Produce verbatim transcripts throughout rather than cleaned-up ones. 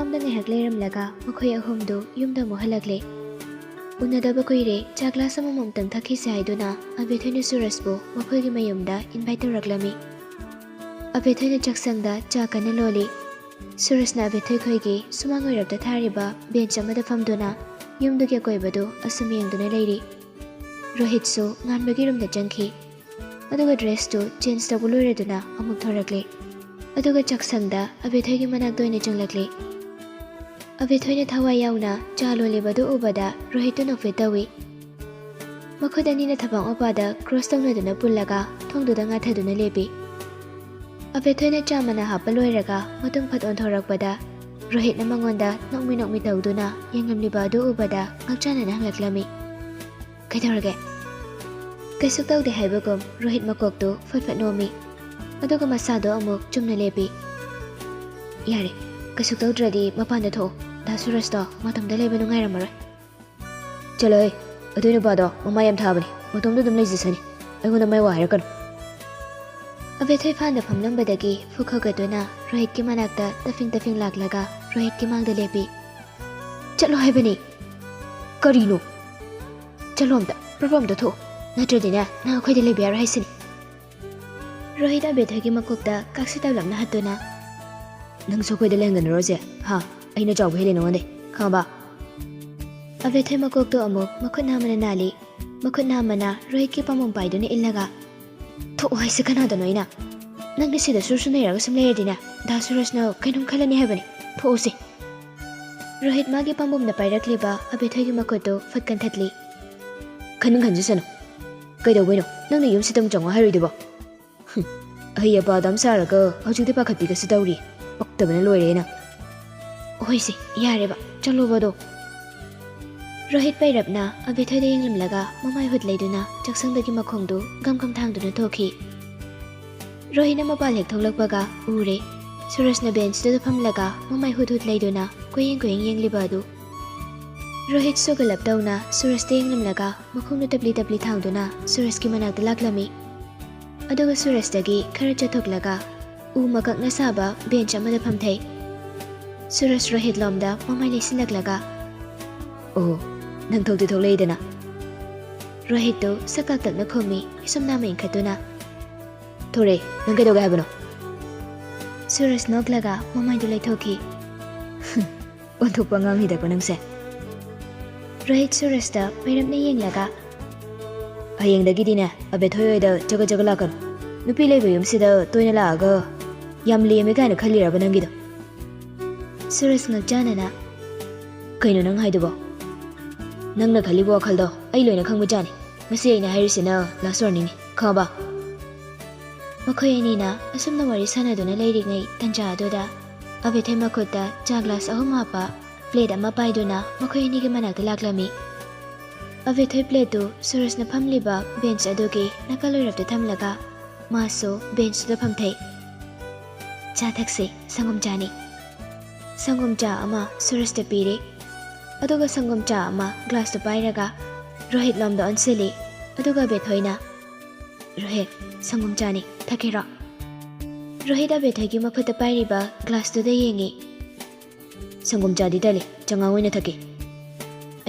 ꯌꯨꯝꯗ ꯉꯥꯏꯍꯥꯛ ꯂꯩꯔꯝꯂꯒ ꯃꯈꯣꯏ ꯑꯍꯨꯝꯗꯨ ꯌꯨꯝꯗ ꯑꯃꯨꯛ ꯍꯜꯂꯛꯂꯦ꯫ ꯎꯅꯗꯕ ꯀꯨꯏꯔꯦ, ꯆꯥ ꯒ꯭ꯂꯥꯁ ꯑꯃꯃꯝꯇꯪ ꯊꯛꯈꯤꯁꯦ ꯍꯥꯏꯗꯨꯅ ꯑꯕꯦꯊꯣꯏꯅ ꯁꯨꯔꯖꯄꯨ ꯃꯈꯣꯏꯒꯤ ꯃꯌꯨꯝꯗ ꯏꯟꯚꯥꯏꯠ ꯇꯧꯔꯛꯂꯝꯃꯤ꯫ ꯑꯕꯦꯊꯣꯏꯅ ꯆꯥꯛꯁꯪꯗ ꯆꯥ ꯀꯟꯅ ꯂꯣꯜꯂꯤ꯫ ꯁꯨꯔꯖꯅ ꯑꯕꯦꯊꯣꯏ ꯈꯣꯏꯒꯤ ꯁꯨꯃꯥꯡ ꯑꯣꯏꯔꯞꯇ ꯊꯥꯔꯤꯕ ꯕꯦꯟꯆ ꯑꯃꯗ ꯐꯝꯗꯨꯅ ꯌꯨꯝꯗꯨꯒꯤ ꯑꯀꯣꯏꯕꯗꯨ ꯑꯁꯨꯝ ꯌꯦꯡꯗꯨꯅ ꯂꯩꯔꯤ꯫ ꯔꯣꯍꯤꯠꯁꯨ ꯉꯥꯟꯕꯒꯤ ꯔꯨꯝꯗ ꯆꯪꯈꯤ꯫ ꯑꯗꯨꯒ ꯗ꯭ꯔꯦꯁꯇꯨ ꯆꯦꯟꯖ ꯇꯧꯕ ꯂꯣꯏꯔꯗꯨꯅ ꯑꯃꯨꯛ ꯊꯣꯔꯛꯂꯦ꯫ ꯑꯗꯨꯒ ꯆꯥꯛꯁꯪꯗ ꯑꯕꯦꯊꯣꯏꯒꯤ ꯃꯅꯥꯛꯇ ꯑꯣꯏꯅ ꯆꯪꯂꯛꯂꯦ꯫ ꯑꯕꯦꯊꯣꯏꯅ ꯊꯋꯥꯏ ꯌꯥꯎꯅ ꯆꯥ ꯂꯣꯜꯂꯤꯕꯗꯨ ꯎꯕꯗ ꯔꯣꯍꯤꯠꯇꯨ ꯅꯣꯛꯐꯦꯠ ꯇꯧꯏ꯫ ꯃꯈꯨꯠ ꯑꯅꯤꯅ ꯊꯕꯥꯛ ꯃꯄꯥꯗ ꯀ꯭ꯔꯣꯁ ꯇꯧꯅꯗꯨꯅ ꯄꯨꯜꯂꯒ ꯊꯣꯡꯗꯨꯗ ꯉꯥꯊꯗꯨꯅ ꯂꯦꯞꯄꯤ꯫ ꯑꯕꯦꯊꯣꯏꯅ ꯆꯥ ꯃꯅꯥ ꯍꯥꯞꯄ ꯂꯣꯏꯔꯒ ꯃꯇꯨꯡ ꯐꯠ ꯑꯣꯟꯊꯣꯔꯛꯄꯗ ꯔꯣꯍꯤꯠꯅ ꯃꯉꯣꯟꯗ ꯅꯣꯛꯃꯤ ꯅꯣꯛꯃꯤ ꯇꯧꯗꯨꯅ ꯌꯦꯡꯂꯝꯂꯤꯕ ꯑꯗꯨ ꯎꯕꯗ ꯉꯛꯆꯥꯟꯅꯅ ꯍꯪꯂꯛꯂꯝꯃꯤ꯫ "ꯀꯩꯗꯧꯔꯒꯦ?" ꯀꯩꯁꯨ ꯇꯧꯗꯦ ꯍꯥꯏꯕꯒꯨꯝ ꯔꯣꯍꯤꯠ ꯃꯀꯣꯛꯇꯨ ꯐꯠ ꯐꯠ ꯅꯣꯝꯃꯤ꯫ ꯑꯗꯨꯒ ꯃꯁꯥꯗꯣ ꯑꯃꯨꯛ ꯆꯨꯝꯅ ꯂꯦꯞꯄꯤ꯫ "ꯌꯥꯔꯦ, ꯀꯩꯁꯨ ꯇꯧꯗ꯭ꯔꯗꯤ ꯃꯄꯥꯟꯗ ꯊꯣꯛꯑꯣ꯫ ꯗꯥ ꯁꯨꯔꯖꯇꯣ ꯃꯇꯣꯝꯇ ꯂꯩꯕ ꯅꯨꯡꯉꯥꯏꯔꯝꯃꯔꯣꯏ꯫" "ꯆꯠꯂꯣꯍꯦ, ꯑꯗꯨꯏ ꯅꯨꯄꯥꯗꯣ ꯃꯃꯥ ꯌꯥꯝ ꯊꯥꯕꯅꯤ, ꯃꯇꯣꯝꯗ ꯑꯗꯨꯝ ꯂꯩꯖꯁꯅꯤ, ꯑꯩꯉꯣꯟꯗ ꯃꯥꯏ ꯋꯥ ꯍꯥꯏꯔꯛꯀꯅꯨ꯫" ꯑꯕꯦꯊꯣꯏ ꯐꯥꯟꯗ ꯐꯝꯂꯝꯕꯗꯒꯤ ꯐꯨꯛ ꯍꯧꯒꯠꯇꯨꯅ ꯔꯣꯍꯤꯠꯀꯤ ꯃꯅꯥꯛꯇ ꯇꯐꯤꯡ ꯇꯐꯤꯡ ꯂꯥꯛꯂꯒ ꯔꯣꯍꯤꯠꯀꯤ ꯃꯥꯡꯗ ꯂꯦꯞꯄꯤ꯫ "ꯆꯠꯂꯣ ꯍꯥꯏꯕꯅꯤ!" "ꯀꯔꯤꯅꯣ?" "ꯆꯠꯂꯣ ꯑꯝꯇ, ꯄ꯭ꯔꯣꯕ꯭ꯂꯦꯝꯗꯣ ꯊꯣꯛꯑꯣ, ꯅꯠꯇ꯭ꯔꯗꯤꯅꯦ ꯅꯪ ꯑꯩꯈꯣꯏꯗ ꯂꯩꯕ ꯌꯥꯔꯣꯏ ꯍꯥꯏꯁꯤꯅꯤ꯫" ꯔꯣꯍꯤꯠ ꯑꯕꯦꯊꯣꯏꯒꯤ ꯃꯀꯣꯛꯇ ꯀꯥꯛꯁꯤ ꯇꯧꯂꯞꯅ ꯍꯠꯇꯨꯅ, "ꯅꯪꯁꯨ ꯑꯩꯈꯣꯏꯗ ꯂꯩꯍꯟꯒꯅꯨꯔꯣꯁꯦ, ꯍꯥ? ꯑꯩꯅ ꯆꯥꯎꯕ ꯍꯦꯜꯂꯦ ꯅꯉꯣꯟꯗꯩ, ꯈꯪꯉꯕ?" ꯑꯕꯦꯊꯣꯏ ꯃꯀꯣꯛꯇꯣ ꯑꯃꯨꯛ ꯃꯈꯨꯠ ꯅꯥꯝꯃꯅ ꯅꯥꯜꯂꯤ꯫ ꯃꯈꯨꯠ ꯅꯥꯝꯃꯅ ꯔꯣꯍꯤꯠꯀꯤ ꯄꯥꯝꯕꯣꯝ ꯄꯥꯏꯗꯨꯅ ꯏꯜꯂꯒ, "ꯊꯣꯛꯑꯣ ꯍꯥꯏꯁꯦ ꯀꯅꯥꯗꯅꯣ ꯑꯩꯅ? ꯅꯪꯅ ꯁꯤꯗ ꯁꯨꯔ ꯁꯨꯔ ꯅꯩꯔꯒ ꯁꯨꯝ ꯂꯩꯔꯗꯤꯅꯦ, ꯗꯥ ꯁꯨꯔꯖꯅ ꯀꯩꯅꯣꯝ ꯈꯜꯂꯅꯤ ꯍꯥꯏꯕꯅꯦ꯫ ꯊꯣꯛꯑꯣꯁꯦ꯫" ꯔꯣꯍꯤꯠ ꯃꯥꯒꯤ ꯄꯥꯝꯕꯣꯝꯗ ꯄꯥꯏꯔꯛꯂꯤꯕ ꯑꯕꯦꯊꯣꯏꯒꯤ ꯃꯈꯨꯠꯇꯨ ꯐꯠ ꯀꯟꯊꯠꯂꯤ꯫ "ꯈꯟ ꯈꯟꯖꯁꯅꯨ꯫ ꯀꯩꯗꯧꯕꯩꯅꯣ ꯅꯪꯅ ꯌꯨꯝꯁꯤꯗ ꯑꯃꯨꯛ ꯆꯪꯉꯣ ꯍꯥꯏꯔꯣꯏꯗꯨꯕꯣ? ꯍꯨꯝ, ꯑꯍꯩ ꯑꯄꯥꯗ ꯑꯃ ꯁꯥꯔꯒ ꯍꯧꯖꯤꯛꯇꯤ ꯄꯥꯈꯠꯄꯤꯒꯁꯤ ꯇꯧꯔꯤ꯫ ꯄꯛꯇꯕꯅ ꯂꯣꯏꯔꯦ ꯅꯪ꯫" "ꯍꯣꯏꯁꯦ, ꯌꯥꯔꯦꯕ, ꯆꯠꯂꯣꯕ ꯑꯗꯣ꯫" ꯔꯣꯍꯤꯠ ꯄꯩꯔꯞꯅ ꯑꯕꯦꯊꯣꯏꯗ ꯌꯦꯡꯂꯝꯂꯒ ꯃꯃꯥꯏ ꯍꯨꯠ ꯂꯩꯗꯨꯅ ꯆꯥꯛꯁꯪꯗꯒꯤ ꯃꯈꯣꯡꯗꯨ ꯒꯝ ꯒꯝ ꯊꯥꯡꯗꯨꯅ ꯊꯣꯛꯈꯤ꯫ ꯔꯣꯍꯤꯠꯅ ꯃꯄꯥꯟ ꯍꯦꯛ ꯊꯣꯛꯂꯛꯄꯒ ꯎꯔꯦ, ꯁꯨꯔꯖꯅ ꯕꯦꯟꯆꯇꯨꯗ ꯐꯝꯂꯒ ꯃꯃꯥꯏ ꯍꯨꯠ ꯍꯨꯠ ꯂꯩꯗꯨꯅ ꯀꯣꯏꯌꯦꯡ ꯀꯣꯏꯌꯦꯡ ꯌꯦꯡꯂꯤꯕ ꯑꯗꯨ꯫ ꯔꯣꯍꯤꯠꯁꯨ ꯒꯂꯞ ꯇꯧꯅ ꯁꯨꯔꯖꯇ ꯌꯦꯡꯂꯝꯂꯒ ꯃꯈꯣꯡꯗꯨ ꯇꯞꯂꯤ ꯇꯞꯂꯤ ꯊꯥꯡꯗꯨꯅ ꯁꯨꯔꯖꯀꯤ ꯃꯅꯥꯛꯇ ꯂꯥꯛꯂꯝꯃꯤ꯫ ꯑꯗꯨꯒ ꯁꯨꯔꯖꯇꯒꯤ ꯈꯔ ꯆꯠꯊꯣꯛꯂꯒ ꯎ ꯃꯀꯛꯅ ꯁꯥꯕ ꯕꯦꯟꯆ ꯑꯃꯗ ꯐꯝꯊꯩ꯫ ꯁꯨꯔꯖ ꯔꯣꯍꯤꯠ ꯂꯣꯝꯗ ꯃꯃꯥꯏ ꯂꯩꯁꯤꯜꯂꯛꯂꯒ, "ꯑꯣ, ꯅꯪ ꯊꯣꯛꯇꯤ ꯊꯣꯛꯂꯛꯏꯗꯅ?" ꯔꯣꯍꯤꯠꯇꯨ ꯁꯛ ꯀꯥꯛꯇꯛꯅ ꯈꯨꯝꯃꯤ, ꯏꯁꯨꯝ ꯅꯥꯝꯃ ꯏꯟꯈꯠꯇꯨꯅ꯫ "ꯊꯣꯔꯛꯑꯦ, ꯅꯪ ꯀꯩꯗꯧꯒꯦ ꯍꯥꯏꯕꯅꯣ?" ꯁꯨꯔꯖ ꯅꯣꯛꯂꯒ ꯃꯃꯥꯏꯗꯨ ꯂꯩꯊꯣꯛꯈꯤ꯫ "ꯑꯣꯟꯊꯣꯛꯄ ꯑꯉꯥꯡꯅꯤꯗꯀꯣ ꯅꯪꯁꯦ꯫" ꯔꯣꯍꯤꯠ ꯁꯨꯔꯖꯇ ꯄꯩꯔꯞꯅ ꯌꯦꯡꯂꯒ, "ꯍꯌꯦꯡꯗꯒꯤꯗꯤꯅꯦ, ꯑꯕꯦꯊꯣꯏ ꯍꯣꯏꯗ ꯆꯒꯠ ꯆꯒꯠ ꯂꯥꯛꯀꯅꯨ꯫ ꯅꯨꯄꯤ ꯂꯩꯕ ꯌꯨꯝꯁꯤꯗ ꯇꯣꯏꯅ ꯂꯥꯛꯑꯒ ꯌꯥꯝ ꯂꯦꯝꯃꯦ ꯀꯥꯏꯅ ꯈꯜꯂꯤꯔꯕ ꯅꯪꯒꯤꯗꯣ?" ꯁꯨꯔꯖ ꯉꯛꯆꯥꯟꯅꯅ, "ꯀꯩꯅꯣ ꯅꯪ ꯍꯥꯏꯗꯨꯕꯣ? ꯅꯪꯅ ꯈꯜꯂꯤꯕ ꯋꯥꯈꯜꯗꯣ ꯑꯩ ꯂꯣꯏꯅ ꯈꯪꯕꯖꯥꯠꯅꯤ꯫ ꯃꯁꯤ ꯑꯩꯅ ꯍꯥꯏꯔꯤꯁꯤꯅ last warningꯅꯤ, ꯈꯪꯉꯕ?" ꯃꯈꯣꯏ ꯑꯅꯤꯅ ꯑꯁꯨꯝꯅ ꯋꯥꯔꯤ ꯁꯥꯟꯅꯗꯨꯅ ꯂꯩꯔꯤꯉꯩ ꯇꯟꯖꯥ ꯑꯗꯨꯗ ꯑꯕꯦꯊꯣꯏ ꯃꯈꯨꯠꯇ ꯆꯥ glass ꯑꯍꯨꯝ ꯍꯥꯞꯄ plate ꯑꯃ ꯄꯥꯏꯗꯨꯅ ꯃꯈꯣꯏ ꯑꯅꯤꯒꯤ ꯃꯅꯥꯛꯇ ꯂꯥꯛꯂꯝꯃꯤ꯫ ꯑꯕꯦꯊꯣꯏ plateꯇꯨ ꯁꯨꯔꯖꯅ ꯐꯝꯂꯤꯕ bench ꯑꯗꯨꯒꯤ ꯅꯥꯀꯜ ꯑꯣꯏꯔꯞꯇ ꯊꯝꯂꯒ ꯃꯥꯁꯨ benchꯇꯨꯗ ꯐꯝꯊꯩ꯫ "ꯆꯥ ꯊꯛꯁꯤ, ꯁꯪꯒꯣꯝ ꯆꯥꯅꯤ꯫" ꯁꯪꯒꯣꯝ ꯆꯥ ꯑꯃ ꯁꯨꯔꯖꯇ ꯄꯤꯔꯤ꯫ ꯑꯗꯨꯒ ꯁꯪꯒꯣꯝ ꯆꯥ ꯑꯃ glassꯇꯨ ꯄꯥꯏꯔꯒ ꯔꯣꯍꯤꯠ ꯂꯣꯝꯗ ꯑꯣꯟꯁꯤꯜꯂꯤ꯫ ꯑꯗꯨꯒ ꯑꯕꯦꯊꯣꯏꯅ, "ꯔꯣꯍꯤꯠ, ꯁꯪꯒꯣꯝ ꯆꯥꯅꯤ, ꯊꯛꯀꯦꯔꯣ?" ꯔꯣꯍꯤꯠ ꯑꯕꯦꯊꯣꯏꯒꯤ ꯃꯈꯨꯠꯇ ꯄꯥꯏꯔꯤꯕ glassꯇꯨꯗ ꯌꯦꯡꯉꯤ꯫ "ꯁꯪꯒꯣꯝ ꯆꯥꯗꯤ ꯇꯜꯂꯤ, ꯆꯉꯥꯡ ꯑꯣꯏꯅ ꯊꯛꯀꯦ꯫"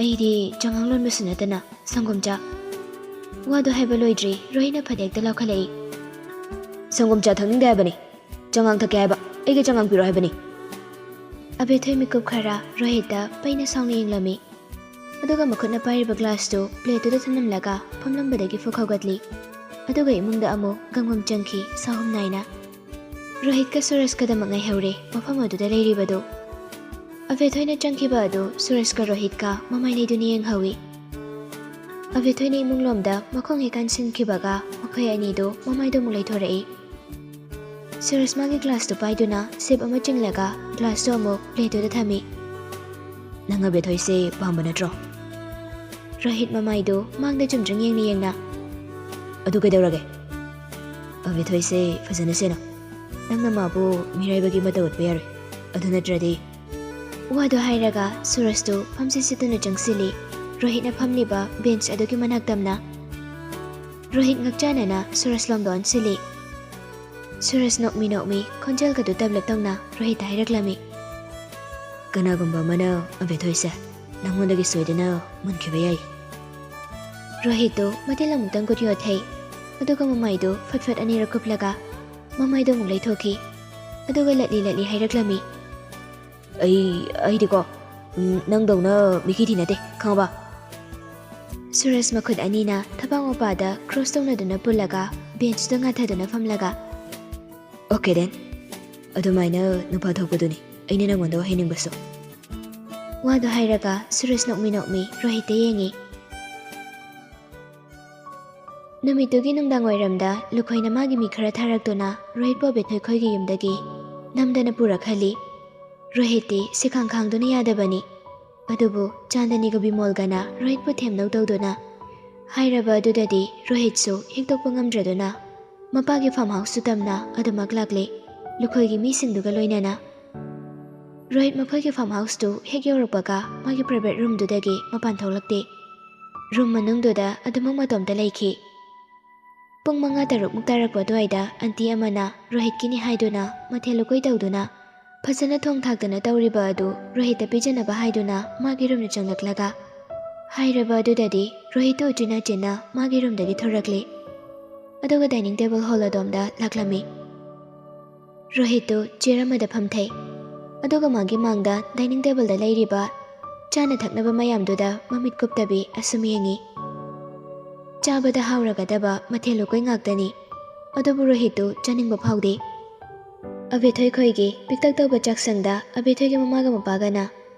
"ꯑꯩꯗꯤ ꯆꯉꯥꯡ ꯂꯣꯟꯕꯁꯨ ꯅꯠꯇꯅ ꯁꯪꯒꯣꯝ ꯆꯥ꯫" ꯋꯥꯗꯣ ꯍꯥꯏꯕ ꯂꯣꯏꯗ꯭ꯔꯤ, ꯔꯣꯍꯤꯠꯅ ꯐꯗꯦꯛꯇ ꯂꯥꯎꯈꯠꯂꯛꯏ꯫ "ꯁꯪꯒꯣꯝ ꯆꯥ ꯊꯛꯅꯤꯡꯗꯦ ꯍꯥꯏꯕꯅꯤ, ꯆꯉꯥꯡ ꯊꯛꯀꯦ ꯍꯥꯏꯕ, ꯑꯩꯒꯤ ꯆꯉꯥꯡ ꯄꯤꯔꯣ ꯍꯥꯏꯕꯅꯤ꯫" ꯑꯕꯦꯊꯣꯏ ꯃꯤꯀꯨꯞ ꯈꯔ ꯔꯣꯍꯤꯠꯇ ꯄꯩꯅ ꯁꯥꯎꯅ ꯌꯦꯡꯂꯝꯃꯤ꯫ ꯑꯗꯨꯒ ꯃꯈꯨꯠꯅ ꯄꯥꯏꯔꯤꯕ glassꯇꯨ plateꯇꯨꯗ ꯊꯝꯂꯝꯂꯒ ꯐꯝꯂꯝꯕꯗꯒꯤ ꯐꯨꯛ ꯍꯧꯒꯠꯂꯤ꯫ ꯑꯗꯨꯒ ꯏꯃꯨꯡꯗ ꯑꯃꯨꯛ ꯒꯪꯒꯪ ꯆꯪꯈꯤ, ꯁꯥꯍꯨꯝ ꯅꯥꯏꯅ꯫ ꯔꯣꯍꯤꯠꯀ ꯁꯨꯔꯖꯀꯗꯃꯛ ꯉꯥꯏꯍꯧꯔꯦ ꯃꯐꯝ ꯑꯗꯨꯗ ꯂꯩꯔꯤꯕꯗꯨ꯫ ꯑꯕꯦꯊꯣꯏꯅ ꯆꯪꯈꯤꯕ ꯑꯗꯨ ꯁꯨꯔꯖꯀ ꯔꯣꯍꯤꯠꯀ ꯃꯃꯥꯏ ꯂꯩꯗꯨꯅ ꯌꯦꯡꯍꯧꯏ꯫ ꯑꯕꯦꯊꯣꯏꯅ ꯏꯃꯨꯡꯂꯣꯝꯗ ꯃꯈꯣꯡ ꯍꯦꯛ ꯀꯟꯁꯤꯟꯈꯤꯕꯒ ꯃꯈꯣꯏ ꯑꯅꯤꯗꯨ ꯃꯃꯥꯏꯗꯨ ꯑꯃꯨꯛ ꯂꯩꯊꯣꯔꯛꯏ꯫ ꯁꯨꯔꯖ ꯃꯥꯒꯤ glassꯇꯨ ꯄꯥꯏꯗꯨꯅ sip ꯑꯃ ꯆꯤꯡꯂꯒ glassꯇꯨ ꯑꯃꯨꯛ plateꯇꯨꯗ ꯊꯝꯃꯤ꯫ "ꯅꯪ ꯑꯕꯦꯊꯣꯏꯁꯦ ꯄꯥꯝꯕ ꯅꯠꯇ꯭ꯔꯣ?" ꯔꯣꯍꯤꯠ ꯃꯃꯥꯏꯗꯨ ꯃꯥꯡꯗ ꯆꯨꯝꯗ꯭ꯔꯤꯡ ꯌꯦꯡꯅ ꯌꯦꯡꯅ, "ꯑꯗꯨ ꯀꯩꯗꯧꯔꯒꯦ? ꯑꯕꯦꯊꯣꯏꯁꯦ ꯐꯖꯅ ꯁꯦꯟꯅꯧ꯫ ꯅꯪꯅ ꯃꯥꯕꯨ ꯃꯤꯔꯥꯏꯕꯒꯤ ꯃꯇꯧ ꯎꯠꯄ ꯌꯥꯔꯣꯏ꯫ ꯑꯗꯨ ꯅꯠꯇ꯭ꯔꯗꯤ꯫" ꯋꯥꯗꯨ ꯍꯥꯏꯔꯒ ꯁꯨꯔꯖꯇꯨ ꯐꯝꯁꯤꯠ ꯁꯤꯠꯇꯨꯅ ꯆꯪꯁꯤꯜꯂꯤ꯫ ꯔꯣꯍꯤꯠꯅ ꯐꯝꯂꯤꯕ bench ꯑꯗꯨꯒꯤ ꯃꯅꯥꯛ ꯇꯝꯅ꯫ ꯔꯣꯍꯤꯠ ꯉꯛꯆꯥꯟꯅꯅ ꯁꯨꯔꯖ ꯂꯣꯝꯗ ꯑꯣꯟꯁꯤꯜꯂꯤ꯫ ꯁꯨꯔꯖ ꯅꯣꯛꯃꯤ ꯅꯣꯛꯃꯤ ꯈꯣꯟꯖꯦꯜꯒꯗꯨ ꯇꯞꯂꯞ ꯇꯧꯅ ꯔꯣꯍꯤꯠꯇ ꯍꯥꯏꯔꯛꯂꯝꯃꯤ꯫ ꯀꯅꯥꯒꯨꯝꯕ ꯑꯃꯅ ꯑꯕꯦꯊꯣꯏꯁꯦ ꯅꯪꯉꯣꯟꯗꯒꯤ ꯁꯣꯏꯗꯅ ꯃꯨꯟꯈꯤꯕ ꯌꯥꯏ꯫ ꯔꯣꯍꯤꯠꯇꯨ ꯃꯇꯤꯜ ꯑꯃꯨꯛꯇꯪ ꯈꯨꯠ ꯌꯣꯠꯊꯩ꯫ ꯑꯗꯨꯒ ꯃꯃꯥꯏꯗꯨ ꯐꯠ ꯐꯠ ꯑꯅꯤꯔꯛ ꯀꯨꯞꯂꯒ ꯃꯃꯥꯏꯗꯨ ꯑꯃꯨꯛ ꯂꯩꯊꯣꯛꯈꯤ꯫ ꯑꯗꯨꯒ ꯂꯠꯂꯤ ꯂꯠꯂꯤ ꯍꯥꯏꯔꯛꯂꯝꯃꯤ꯫ "ꯑꯩ, ꯑꯩꯗꯤꯀꯣ, ꯎꯝ, ꯅꯪꯗꯧꯅ ꯃꯤꯈꯤ ꯊꯤ ꯅꯠꯇꯦ, ꯈꯪꯉꯕ?" ꯁꯨꯔꯖ ꯃꯈꯨꯠ ꯑꯅꯤꯅ ꯊꯕꯥꯛ ꯃꯄꯥꯗ ꯀ꯭ꯔꯣꯁ ꯇꯧꯅꯗꯨꯅ ꯄꯨꯜꯂꯒ ꯕꯦꯟꯆꯇ ꯉꯥꯊꯗꯨꯅ ꯐꯝꯂꯒ, "ꯑꯣꯀꯦ ꯗꯦꯟ, ꯑꯗꯨꯃꯥꯏꯅ ꯅꯨꯄꯥ ꯊꯣꯛꯄꯗꯨꯅꯤ ꯑꯩꯅ ꯅꯪꯉꯣꯟꯗ ꯍꯥꯏꯅꯤꯡꯕꯁꯨ꯫" ꯋꯥꯗꯣ ꯍꯥꯏꯔꯒ ꯁꯨꯔꯖ ꯅꯣꯛꯃꯤ ꯅꯣꯛꯃꯤ ꯔꯣꯍꯤꯠꯇ ꯌꯦꯡꯉꯤ꯫ ꯅꯨꯃꯤꯠꯇꯨꯒꯤ ꯅꯨꯡꯗꯥꯡ ꯋꯥꯏꯔꯝꯗ ꯂꯨꯈꯣꯏꯅ ꯃꯥꯒꯤ ꯃꯤ ꯈꯔ ꯊꯥꯔꯛꯇꯨꯅ ꯔꯣꯍꯤꯠꯄꯨ ꯑꯕꯦꯊꯣꯏ ꯈꯣꯏꯒꯤ ꯌꯨꯝꯗꯒꯤ ꯅꯝꯗꯅ ꯄꯨꯔꯛꯍꯜꯂꯤ꯫ ꯔꯣꯍꯤꯠꯇꯤ ꯁꯤꯈꯥꯡ ꯈꯥꯡꯗꯨꯅ ꯌꯥꯗꯕꯅꯤ꯫ ꯑꯗꯨꯕꯨ ꯆꯥꯟꯗꯅꯤꯒ ꯕꯤꯃꯣꯜꯒꯅ ꯔꯣꯍꯤꯠꯄꯨ ꯊꯦꯝꯅꯧ ꯇꯧꯗꯨꯅ ꯍꯥꯏꯔꯕ ꯑꯗꯨꯗꯗꯤ ꯔꯣꯍꯤꯠꯁꯨ ꯍꯤꯛꯇꯣꯛꯄ ꯉꯝꯗ꯭ꯔꯗꯨꯅ ꯃꯄꯥꯒꯤ ꯐꯥꯔꯝ ꯍꯥꯎꯁꯇꯨ ꯇꯝꯅ ꯑꯗꯨꯃꯛ ꯂꯥꯛꯂꯦ, ꯂꯨꯈꯣꯏꯒꯤ ꯃꯤꯁꯤꯡꯗꯨꯒ ꯂꯣꯏꯅꯅ꯫ ꯔꯣꯍꯤꯠ ꯃꯈꯣꯏꯒꯤ ꯐꯥꯔꯝ ꯍꯥꯎꯁꯇꯨ ꯍꯦꯛ ꯌꯧꯔꯛꯄꯒ ꯃꯥꯒꯤ ꯄ꯭ꯔꯥꯏꯚꯦꯠ ꯔꯨꯝꯗꯨꯗꯒꯤ ꯃꯄꯥꯟ ꯊꯣꯛꯂꯛꯇꯦ꯫ ꯔꯨꯝ ꯃꯅꯨꯡꯗꯨꯗ ꯑꯗꯨꯃꯛ ꯃꯇꯣꯝꯇ ꯂꯩꯈꯤ꯫ ꯄꯨꯡ ꯃꯉꯥ ꯇꯔꯨꯛꯃꯨꯛ ꯇꯥꯔꯛꯄ ꯑꯗꯨꯋꯥꯏꯗ ꯑꯟꯇꯤ ꯑꯃꯅ ꯔꯣꯍꯤꯠꯀꯤꯅꯤ ꯍꯥꯏꯗꯨꯅ ꯃꯊꯦꯜ ꯂꯨꯀꯣꯏ ꯇꯧꯗꯨꯅ ꯐꯖꯅ ꯊꯣꯡ ꯊꯥꯛꯇꯅ ꯇꯧꯔꯤꯕ ꯑꯗꯨ ꯔꯣꯍꯤꯠꯇ ꯄꯤꯖꯅꯕ ꯍꯥꯏꯗꯨꯅ ꯃꯥꯒꯤ ꯔꯨꯝꯗ ꯆꯪꯂꯛꯂꯒ ꯍꯥꯏꯔꯕ ꯑꯗꯨꯗꯗꯤ ꯔꯣꯍꯤꯠꯇꯨ ꯎꯆꯤꯟ ꯅꯥꯆꯤꯟꯅ ꯃꯥꯒꯤ ꯔꯨꯝꯗꯒꯤ ꯊꯣꯔꯛꯂꯦ꯫ ꯑꯗꯨꯒ ꯗꯥꯏꯅꯤꯡ ꯇꯦꯕꯜ ꯍꯣꯜ ꯑꯗꯣꯝꯗ ꯂꯥꯛꯂꯝꯃꯤ꯫ ꯔꯣꯍꯤꯠꯇꯨ ꯆꯤꯌꯔ ꯑꯃꯗ ꯐꯝꯊꯩ꯫ ꯑꯗꯨꯒ ꯃꯥꯒꯤ ꯃꯥꯡꯗ ꯗꯥꯏꯅꯤꯡ ꯇꯦꯕꯜꯗ ꯂꯩꯔꯤꯕ ꯆꯥꯅ ꯊꯛꯅꯕ ꯃꯌꯥꯝꯗꯨꯗ ꯃꯃꯤꯠ ꯀꯨꯞꯇꯕꯤ ꯑꯁꯨꯝ ꯌꯦꯡꯉꯤ꯫ ꯆꯥꯕꯗ ꯍꯥꯎꯔꯒꯗꯕ ꯃꯊꯦꯜ ꯂꯨꯀꯣꯏ ꯉꯥꯛꯇꯅꯤ꯫ ꯑꯗꯨꯕꯨ ꯔꯣꯍꯤꯠꯇꯨ ꯆꯥꯅꯤꯡꯕ ꯐꯥꯎꯗꯦ꯫ ꯑꯕꯦꯊꯣꯏ ꯈꯣꯏꯒꯤ ꯄꯤꯛꯇꯛ ꯇꯧꯕ ꯆꯥꯛꯁꯪꯗ ꯑꯕꯦꯊꯣꯏꯒꯤ ꯃꯃꯥꯒ ꯃꯄꯥꯒꯅ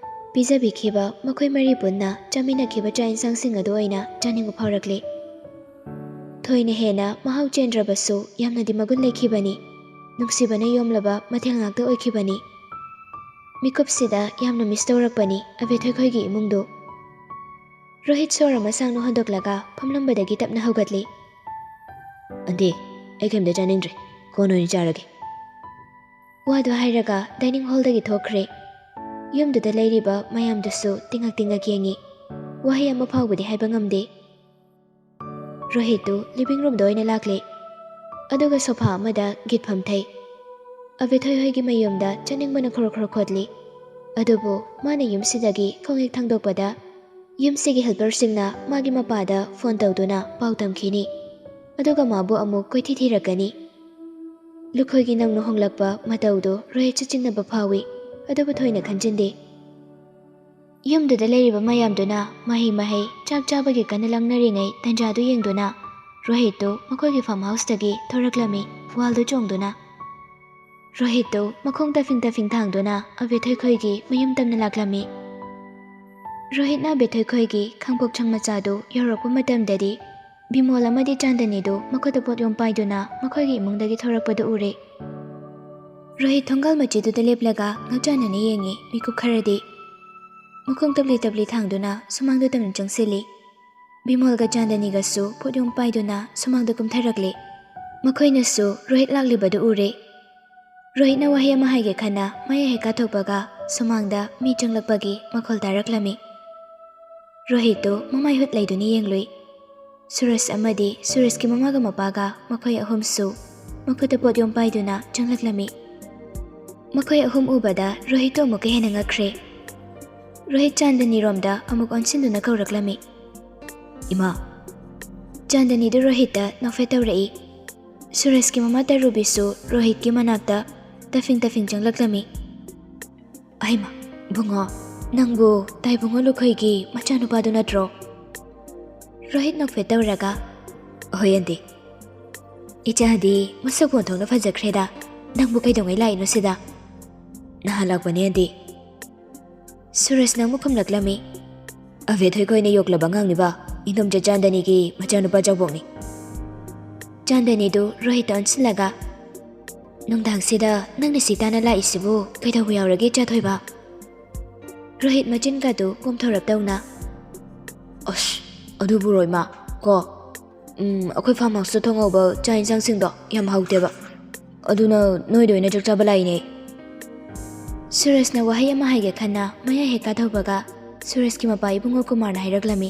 ꯄꯤꯖꯕꯤꯈꯤꯕ ꯃꯈꯣꯏ ꯃꯔꯤ ꯄꯨꯟꯅ ꯆꯥꯃꯤꯟꯅꯈꯤꯕ ꯆꯥꯛ ꯌꯦꯟꯁꯥꯡꯁꯤꯡ ꯑꯗꯨ ꯑꯣꯏꯅ ꯆꯥꯅꯤꯡꯕ ꯐꯥꯎꯔꯛꯂꯤ꯫ ꯊꯣꯏꯅ ꯍꯦꯟꯅ ꯃꯍꯥꯎ ꯆꯦꯟꯗ꯭ꯔꯕꯁꯨ ꯌꯥꯝꯅꯗꯤ ꯃꯒꯨꯟ ꯂꯩꯈꯤꯕꯅꯤ꯫ ꯅꯨꯡꯁꯤꯕꯅ ꯌꯣꯝꯂꯕ ꯃꯊꯦꯜ ꯉꯥꯛꯇ ꯑꯣꯏꯈꯤꯕꯅꯤ꯫ ꯃꯤꯀꯨꯞꯁꯤꯗ ꯌꯥꯝꯅ ꯃꯤꯁ ꯇꯧꯔꯛꯄꯅꯤ ꯑꯕꯦꯊꯣꯏ ꯈꯣꯏꯒꯤ ꯏꯃꯨꯡꯗꯨ꯫ ꯔꯣꯍꯤꯠ ꯁꯣꯔ ꯑꯃ ꯁꯥꯡꯅ ꯍꯣꯟꯗꯣꯛꯂꯒ ꯐꯝꯂꯝꯕꯗꯒꯤ ꯇꯞꯅ ꯍꯧꯒꯠꯂꯤ꯫ "ꯑꯟꯇꯤ, ꯑꯩ ꯀꯩꯝꯇ ꯆꯥꯅꯤꯡꯗ꯭ꯔꯦ, ꯀꯣꯟꯅ ꯑꯣꯏꯅ ꯆꯥꯔꯒꯦ꯫" ꯋꯥꯗꯨ ꯍꯥꯏꯔꯒ ꯗꯥꯏꯅꯤꯡ ꯍꯣꯜꯗꯒꯤ ꯊꯣꯛꯈ꯭ꯔꯦ꯫ ꯌꯨꯝꯗꯨꯗ ꯂꯩꯔꯤꯕ ꯃꯌꯥꯝꯗꯨꯁꯨ ꯇꯤꯡꯉꯛ ꯇꯤꯡꯉꯛ ꯌꯦꯡꯉꯤ꯫ ꯋꯥꯍꯩ ꯑꯃ ꯐꯥꯎꯕꯗꯤ ꯍꯥꯏꯕ ꯉꯝꯗꯦ꯫ ꯔꯣꯍꯤꯠꯇꯨ ꯂꯤꯚꯤꯡ ꯔꯨꯝꯗ ꯑꯣꯏꯅ ꯂꯥꯛꯂꯦ꯫ ꯑꯗꯨꯒ ꯁꯣꯐꯥ ꯑꯃꯗ ꯒꯤꯠ ꯐꯝꯊꯩ꯫ ꯑꯕꯦꯊꯣꯏ ꯍꯣꯏꯒꯤ ꯃꯌꯨꯝꯗ ꯆꯥꯅꯤꯡꯕꯅ ꯈꯣꯔꯣ ꯈꯣꯔꯣ ꯈꯣꯠꯂꯤ꯫ ꯑꯗꯨꯕꯨ ꯃꯥꯅ ꯌꯨꯝꯁꯤꯗꯒꯤ ꯈꯣꯡꯍꯦꯛ ꯊꯥꯡꯗꯣꯛꯄꯗ, ꯌꯨꯝꯁꯤꯒꯤ ꯍꯦꯜꯄꯔꯁꯤꯡꯅ ꯃꯥꯒꯤ ꯃꯄꯥꯗ ꯐꯣꯟ ꯇꯧꯗꯨꯅ ꯄꯥꯎ ꯇꯝꯈꯤꯅꯤ꯫ ꯑꯗꯨꯒ ꯃꯥꯕꯨ ꯑꯃꯨꯛ ꯀꯣꯏꯊꯤ ꯊꯤꯔꯛꯀꯅꯤ꯫ ꯂꯨꯈꯣꯏꯒꯤ ꯅꯧꯅ ꯍꯣꯡꯂꯛꯄ ꯃꯇꯧꯗꯨ ꯔꯣꯍꯤꯠꯁꯨ ꯆꯤꯡꯅꯕ ꯐꯥꯎꯏ, ꯑꯗꯨꯕꯨ ꯊꯣꯏꯅ ꯈꯟꯖꯤꯟꯗꯦ꯫ ꯌꯨꯝꯗꯨꯗ ꯂꯩꯔꯤꯕ ꯃꯌꯥꯝꯗꯨꯅ ꯃꯍꯩ ꯃꯍꯩ, ꯆꯥꯛ ꯆꯥꯕꯒꯤ ꯀꯟꯅ ꯂꯥꯡꯅꯔꯤꯉꯩ ꯇꯟꯖꯥꯗꯨ ꯌꯦꯡꯗꯨꯅ ꯔꯣꯍꯤꯠꯇꯨ ꯃꯈꯣꯏꯒꯤ ꯐꯥꯔꯝ ꯍꯥꯎꯁꯇꯒꯤ ꯊꯣꯔꯛꯂꯝꯃꯤ, ꯋꯥꯜꯗꯨ ꯆꯣꯡꯗꯨꯅ꯫ ꯔꯣꯍꯤꯠꯇꯨ ꯃꯈꯣꯡ ꯇꯥꯐꯤꯡ ꯇꯥꯐꯤꯡ ꯊꯥꯡꯗꯨꯅ ꯑꯕꯦꯊꯣꯏ ꯈꯣꯏꯒꯤ ꯃꯌꯨꯝ ꯇꯝꯅ ꯂꯥꯛꯂꯝꯃꯤ꯫ ꯔꯣꯍꯤꯠꯅ ꯑꯕꯦꯊꯣꯏ ꯈꯣꯏꯒꯤ ꯈꯥꯡꯄꯣꯛꯁꯪ ꯃꯆꯥꯗꯨ ꯌꯧꯔꯛꯄ ꯃꯇꯝꯗꯗꯤ, ꯕꯤꯃꯣꯜ ꯑꯃꯗꯤ ꯆꯥꯟꯗꯅꯤꯗꯨ ꯃꯈꯨꯠꯇ ꯄꯣꯠ ꯌꯣꯝ ꯄꯥꯏꯗꯨꯅ ꯃꯈꯣꯏꯒꯤ ꯏꯃꯨꯡꯗꯒꯤ ꯊꯣꯔꯛꯄꯗꯨ ꯎꯔꯦ꯫ ꯔꯣꯍꯤꯠ ꯊꯣꯡꯒꯥꯜ ꯃꯆꯤꯗꯨꯗ ꯂꯦꯞꯂꯒ ꯉꯛꯆꯥꯟꯅꯅ ꯌꯦꯡꯉꯤ꯫ ꯃꯤꯀꯨꯞ ꯈꯔꯗꯤ ꯃꯈꯣꯡ ꯇꯞꯂꯤ ꯇꯞꯂꯤ ꯊꯥꯡꯗꯨꯅ ꯁꯨꯃꯥꯡꯗ ꯇꯞꯅ ꯆꯪꯁꯤꯜꯂꯤ꯫ ꯕꯤꯃꯣꯜꯒ ꯆꯥꯟꯗꯅꯤꯒꯁꯨ ꯄꯣꯠ ꯌꯣꯝ ꯄꯥꯏꯗꯨꯅ ꯁꯨꯃꯥꯡꯗ ꯀꯨꯝꯊꯔꯛꯂꯤ꯫ ꯃꯈꯣꯏꯅꯁꯨ ꯔꯣꯍꯤꯠ ꯂꯥꯛꯂꯤꯕꯗꯨ ꯎꯔꯦ꯫ ꯔꯣꯍꯤꯠꯅ ꯋꯥꯍꯩ ꯑꯃ ꯍꯥꯏꯒꯦ ꯈꯟꯅ ꯃꯌꯥ ꯍꯦꯛ ꯀꯥꯊꯣꯛꯄꯒ ꯁꯨꯃꯥꯡꯗ ꯃꯤ ꯆꯪꯂꯛꯄꯒꯤ ꯃꯈꯣꯜ ꯇꯥꯔꯛꯂꯝꯃꯤ꯫ ꯔꯣꯍꯤꯠꯇꯨ ꯃꯃꯥꯏ ꯍꯨꯠ ꯂꯩꯗꯨꯅ ꯌꯦꯡꯂꯨꯏ꯫ ꯁꯨꯔꯖ ꯑꯃꯗꯤ ꯁꯨꯔꯖꯀꯤ ꯃꯃꯥꯒ ꯃꯄꯥꯒ ꯃꯈꯣꯏ ꯑꯍꯨꯝꯁꯨ ꯃꯈꯨꯠꯇ ꯄꯣꯠ ꯌꯣꯝ ꯄꯥꯏꯗꯨꯅ ꯆꯪꯂꯛꯂꯝꯃꯤ꯫ ꯃꯈꯣꯏ ꯑꯍꯨꯝ ꯎꯕꯗ ꯔꯣꯍꯤꯠꯇꯨ ꯑꯃꯨꯛꯀ ꯍꯦꯟꯅ ꯉꯛꯈ꯭ꯔꯦ꯫ ꯔꯣꯍꯤꯠ ꯆꯥꯟꯗꯅꯤꯔꯣꯝꯗ ꯑꯃꯨꯛ ꯑꯣꯟꯁꯤꯟꯗꯨꯅ ꯀꯧꯔꯛꯂꯝꯃꯤ꯫ "ꯏꯃꯥ!" ꯆꯥꯟꯗꯅꯤꯗꯨ ꯔꯣꯍꯤꯠꯇ ꯅꯣꯛꯐꯦꯠ ꯇꯧꯔꯛꯏ꯫ ꯁꯨꯔꯖꯀꯤ ꯃꯃꯥ ꯇꯔꯨꯕꯤꯁꯨ ꯔꯣꯍꯤꯠꯀꯤ ꯃꯅꯥꯛꯇ ꯇꯐꯤꯡ ꯇꯐꯤꯡ ꯆꯪꯂꯛꯂꯝꯃꯤ꯫ "ꯑꯩꯃ, ꯕꯨꯡꯉꯣ, ꯅꯪꯕꯨ ꯇꯥꯏꯕꯨꯡꯉꯣ ꯂꯨꯈꯣꯏꯒꯤ ꯃꯆꯥꯅꯨꯄꯥꯗꯨ ꯅꯠꯇ꯭ꯔꯣ?" ꯔꯣꯍꯤꯠ ꯅꯣꯛꯐꯦꯠ ꯇꯧꯔꯒ, "ꯍꯣꯏ ꯑꯟꯗꯤ꯫ ꯏꯆꯥꯗꯤ ꯃꯁꯛ ꯑꯣꯟꯊꯣꯛꯅ ꯐꯖꯈ꯭ꯔꯦꯗ꯫ ꯅꯪꯕꯨ ꯀꯩꯗꯧꯉꯩ ꯂꯥꯛꯏꯅꯣ ꯁꯤꯗ?" "ꯅꯍꯥꯟ ꯂꯥꯛꯄꯅꯦ ꯑꯟꯗꯤ꯫" ꯁꯨꯔꯖꯅ ꯑꯃꯨꯛ ꯈꯨꯝꯂꯛꯂꯝꯃꯤ꯫ "ꯑꯕꯦꯊꯣꯏ ꯈꯣꯏꯅ ꯌꯣꯛꯂꯕ ꯑꯉꯥꯡꯅꯤꯕ, ꯏꯟꯗꯣꯝꯆꯥ ꯆꯥꯟꯗꯅꯤꯒꯤ ꯃꯆꯥꯅꯨꯄꯥ ꯆꯥꯎꯕꯣꯛꯅꯤ꯫" ꯆꯥꯟꯗꯅꯤꯗꯨ ꯔꯣꯍꯤꯠꯇ ꯑꯣꯟꯁꯤꯜꯂꯒ, "ꯅꯨꯡꯗꯥꯡꯁꯤꯗ ꯅꯪꯅ ꯁꯤ ꯇꯥꯅ ꯂꯥꯛꯏꯁꯤꯕꯨ ꯀꯩꯗꯧꯕ ꯌꯥꯎꯔꯒꯦ ꯏꯆꯥ ꯊꯣꯏꯕ?" ꯔꯣꯍꯤꯠ ꯃꯆꯤꯟꯒꯗꯨ ꯄꯣꯝꯊꯣꯔꯞ ꯇꯧꯅ, "ꯑꯁ, ꯑꯗꯨꯕꯨꯔꯣ ꯏꯃꯥ, ꯀꯣ, ꯎꯝ, ꯑꯩꯈꯣꯏ ꯐꯥꯔꯝ ꯍꯥꯎꯁꯇ ꯊꯣꯡꯍꯧꯕ ꯆꯥꯛ ꯏꯟꯁꯥꯡꯁꯤꯡꯗꯣ ꯌꯥꯝ ꯍꯥꯎꯇꯦꯕ꯫ ꯑꯗꯨꯅ ꯅꯣꯏꯗ ꯑꯣꯏꯅ ꯆꯥꯛ ꯆꯥꯕ ꯂꯥꯛꯏꯅꯦ꯫" ꯁꯨꯔꯖꯅ ꯋꯥꯍꯩ ꯑꯃ ꯍꯥꯏꯒꯦ ꯈꯟꯅ ꯃꯌꯥ ꯍꯦꯛ ꯀꯥꯊꯧꯕꯒ ꯁꯨꯔꯖꯀꯤ ꯃꯄꯥ ꯏꯕꯨꯡꯉꯣ ꯀꯨꯃꯥꯔꯅ ꯍꯥꯏꯔꯛꯂꯝꯃꯤ꯫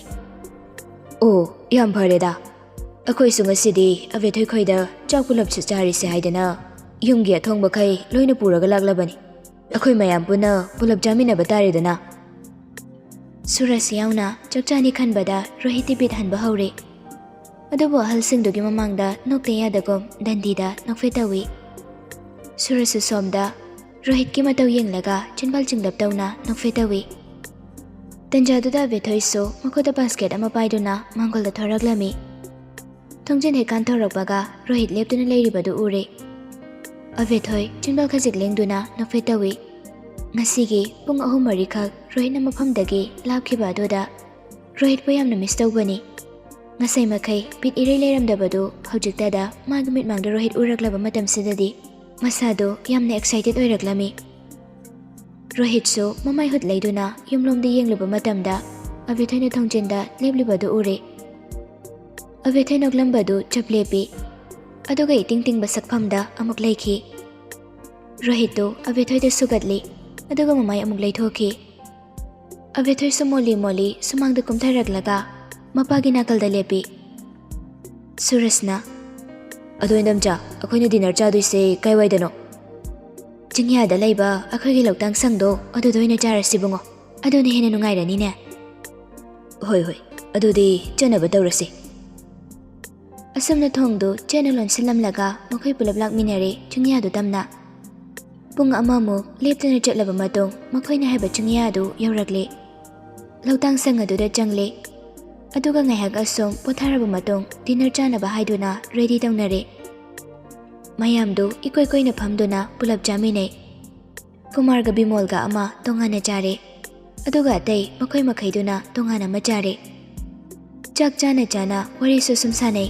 "ꯑꯣ, ꯌꯥꯝ ꯐꯔꯦꯗ꯫ ꯑꯩꯈꯣꯏꯁꯨ ꯉꯁꯤꯗꯤ ꯑꯕꯦꯊꯣꯏ ꯈꯣꯏꯗ ꯆꯥꯛ ꯄꯨꯂꯞꯁꯨ ꯆꯥꯔꯤꯁꯦ ꯍꯥꯏꯗꯅ ꯌꯨꯝꯒꯤ ꯑꯊꯣꯡꯕꯈꯩ ꯂꯣꯏꯅ ꯄꯨꯔꯒ ꯂꯥꯛꯂꯕꯅꯤ꯫ ꯑꯩꯈꯣꯏ ꯃꯌꯥꯝ ꯄꯨꯟꯅ ꯄꯨꯂꯞ ꯆꯥꯃꯤꯟꯅꯕ ꯇꯥꯔꯦꯗꯅ꯫ ꯁꯨꯔꯖ ꯌꯥꯎꯅ ꯆꯥꯛ ꯆꯥꯅꯤ ꯈꯟꯕꯗ ꯔꯣꯍꯤꯠꯇꯤ ꯕꯤꯠ ꯍꯟꯕ ꯍꯧꯔꯦ꯫ ꯑꯗꯨꯕꯨ ꯑꯍꯜꯁꯤꯡꯗꯨꯒꯤ ꯃꯃꯥꯡꯗ ꯅꯣꯛꯇ ꯌꯥꯗꯒꯨꯝ ꯗꯟꯗꯤꯗ ꯅꯣꯛꯐꯦꯠ ꯇꯧꯏ꯫ ꯁꯨꯔꯖꯁꯨ ꯁꯣꯝꯗ ꯔꯣꯍꯤꯠꯀꯤ ꯃꯇꯧ ꯌꯦꯡꯂꯒ ꯆꯤꯟꯕꯥꯜ ꯆꯤꯡꯂꯞ ꯇꯧꯅ ꯅꯣꯛꯐꯦꯠ ꯇꯧꯏ꯫ ꯇꯟꯖꯥꯗꯨꯗ ꯑꯕꯦꯊꯣꯏꯁꯨ ꯃꯈꯨꯠꯇ ꯕꯥꯁꯀꯦꯠ ꯑꯃ ꯄꯥꯏꯗꯨꯅ ꯃꯥꯡꯒꯣꯜꯗ ꯊꯣꯔꯛꯂꯝꯃꯤ꯫ ꯊꯣꯡꯖꯤꯟ ꯍꯦꯛ ꯀꯥꯟꯊꯣꯔꯛꯄꯒ ꯔꯣꯍꯤꯠ ꯂꯦꯞꯇꯨꯅ ꯂꯩꯔꯤꯕꯗꯨ ꯎꯔꯦ꯫ ꯑꯕꯦꯊꯣꯏ ꯆꯤꯟꯕꯥꯜ ꯈꯖꯤꯛ ꯂꯦꯡꯗꯨꯅ ꯅꯣꯛꯐꯦꯠ ꯇꯧꯏ꯫ ꯉꯁꯤꯒꯤ ꯄꯨꯡ ꯑꯍꯨꯝ ꯃꯔꯤꯈꯛ ꯔꯣꯍꯤꯠꯅ ꯃꯐꯝꯗꯒꯤ ꯂꯥꯞꯈꯤꯕ ꯑꯗꯨꯗ ꯔꯣꯍꯤꯠꯄꯨ ꯌꯥꯝꯅ ꯃꯤꯁ ꯇꯧꯕꯅꯤ꯫ ꯉꯁꯥꯏ ꯃꯈꯩ ꯕꯤꯠ ꯏꯔꯩ ꯂꯩꯔꯝꯗꯕꯗꯨ ꯍꯧꯖꯤꯛꯇꯗ ꯃꯥꯒꯤ ꯃꯤꯠꯃꯥꯡꯗ ꯔꯣꯍꯤꯠ ꯎꯔꯛꯂꯕ ꯃꯇꯝꯁꯤꯗꯗꯤ ꯃꯁꯥꯗꯣ ꯌꯥꯝꯅ ꯑꯦꯛꯁꯥꯏꯇꯦꯠ ꯑꯣꯏꯔꯛꯂꯝꯃꯤ꯫ ꯔꯣꯍꯤꯠꯁꯨ ꯃꯃꯥꯏ ꯍꯨꯠ ꯂꯩꯗꯨꯅ ꯌꯨꯝꯂꯣꯝꯗ ꯌꯦꯡꯂꯨꯕ ꯃꯇꯝꯗ ꯑꯕꯦꯊꯣꯏꯅ ꯊꯣꯡꯖꯤꯟꯗ ꯂꯦꯞꯂꯤꯕꯗꯨ ꯎꯔꯦ꯫ ꯑꯕꯦꯊꯣꯏ ꯅꯣꯛꯂꯝꯕꯗꯨ ꯆꯞ ꯂꯦꯞꯄꯤ꯫ ꯑꯗꯨꯒ ꯏꯇꯤꯡ ꯇꯤꯡꯕ ꯁꯛꯐꯝꯗ ꯑꯃꯨꯛ ꯂꯩꯈꯤ꯫ ꯔꯣꯍꯤꯠꯇꯨ ꯑꯕꯦꯊꯣꯏꯗ ꯁꯨꯒꯠꯂꯤ, ꯑꯗꯨꯒ ꯃꯃꯥꯏ ꯑꯃꯨꯛ ꯂꯩꯊꯣꯛꯈꯤ꯫ ꯑꯕꯦꯊꯣꯏꯁꯨ ꯃꯣꯜꯂꯤ ꯃꯣꯜꯂꯤ ꯁꯨꯃꯥꯡꯗ ꯀꯨꯝꯊꯔꯛꯂꯒ ꯃꯄꯥꯒꯤ ꯅꯥꯀꯜꯗ ꯂꯦꯞꯄꯤ꯫ ꯁꯨꯔꯖꯅ, "ꯑꯗꯣ ꯏꯟꯗꯝꯆꯥ, ꯑꯩꯈꯣꯏꯅ ꯗꯤꯅꯔ ꯆꯥꯗꯣꯏꯁꯦ ꯀꯥꯏꯋꯥꯏꯗꯅꯣ?" "ꯆꯤꯡꯌꯥꯗ ꯂꯩꯕ ꯑꯩꯈꯣꯏꯒꯤ ꯂꯧꯇꯥꯡ ꯁꯪꯗꯣ, ꯑꯗꯨꯗ ꯑꯣꯏꯅ ꯆꯥꯔꯁꯤ ꯏꯕꯨꯡꯉꯣ, ꯑꯗꯨꯅ ꯍꯦꯟꯅ ꯅꯨꯡꯉꯥꯏꯔꯅꯤꯅꯦ꯫" "ꯍꯣꯏ ꯍꯣꯏ, ꯑꯗꯨꯗꯤ ꯆꯠꯅꯕ ꯇꯧꯔꯁꯤ꯫" ꯑꯁꯨꯝꯅ ꯊꯣꯡꯗꯨ ꯆꯦꯠꯅ ꯂꯣꯟꯁꯤꯜꯂꯝꯂꯒ ꯃꯈꯣꯏ ꯄꯨꯂꯞ ꯂꯥꯛꯃꯤꯟꯅꯔꯦ ꯆꯤꯡꯌꯥꯗꯨ ꯇꯝꯅ꯫ ꯄꯨꯡ ꯑꯃꯃꯨꯛ ꯂꯦꯞꯇꯅ ꯆꯠꯂꯕ ꯃꯇꯨꯡ ꯃꯈꯣꯏꯅ ꯍꯥꯏꯕ ꯆꯤꯡꯌꯥꯗꯨ ꯌꯧꯔꯛꯂꯦ꯫ ꯂꯧꯇꯥꯡ ꯁꯪ ꯑꯗꯨꯗ ꯆꯪꯂꯦ꯫ ꯑꯗꯨꯒ ꯉꯥꯏꯍꯥꯛ ꯑꯁꯨꯝ ꯄꯣꯊꯥꯔꯕ ꯃꯇꯨꯡ ꯗꯤꯅꯔ ꯆꯥꯅꯕ ꯍꯥꯏꯗꯨꯅ ꯔꯦꯗꯤ ꯇꯧꯅꯔꯦ꯫ ꯃꯌꯥꯝꯗꯨ ꯏꯀꯣꯏ ꯀꯣꯏꯅ ꯐꯝꯗꯨꯅ ꯄꯨꯂꯞ ꯆꯥꯃꯤꯟꯅꯩ꯫ ꯀꯨꯃꯥꯔꯒ ꯕꯤꯃꯣꯜꯒ ꯑꯃ ꯇꯣꯉꯥꯟꯅ ꯆꯥꯔꯦ꯫ ꯑꯗꯨꯒ ꯑꯇꯩ ꯃꯈꯣꯏ ꯃꯈꯩꯗꯨꯅ ꯇꯣꯉꯥꯟꯅ ꯑꯃ ꯆꯥꯔꯦ꯫ ꯆꯥꯛ ꯆꯥꯅ ꯆꯥꯅ ꯋꯥꯔꯤꯁꯨ ꯁꯨꯝ ꯁꯥꯟꯅꯩ꯫